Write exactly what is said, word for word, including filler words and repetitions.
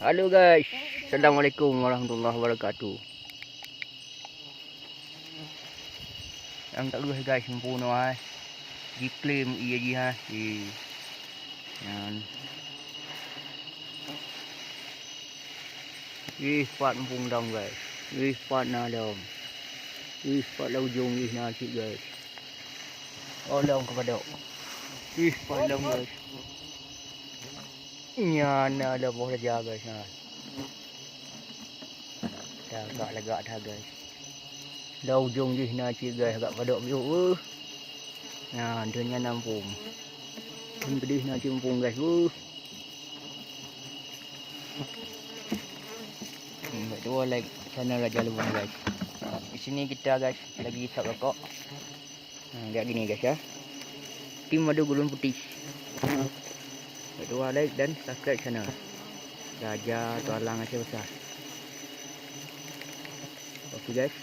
Halo guys, Assalamualaikum warahmatullahi wabarakatuh. Nyang tak guys, mumpung nyoe hai, jiklaim ie jih hai. Ih. Nyan. Ih, pat mumpung dong guys. Ih, pat na dong. Ih, pat lam ujong jih na cit guys. Oh, lom ka padok. Ih, pat lom guys. Nyan na lom boh raja guys, na. Lagak-lagak that guys. Lam ujong jih na cit guys, agak padok biôh, weuh. Nah, deuh nyan na mumpung. Deuh na cit mumpung guys, weuh. Hmm, bak dua like channel Raja Lubang guys. Di sini kita guys lagi isap rokok. Ha, kayak gini guys ya. Tim Madu Gurun Putih. Jangan lupa like dan subscribe channel Raja Tualang Aceh Besar. Oke guys.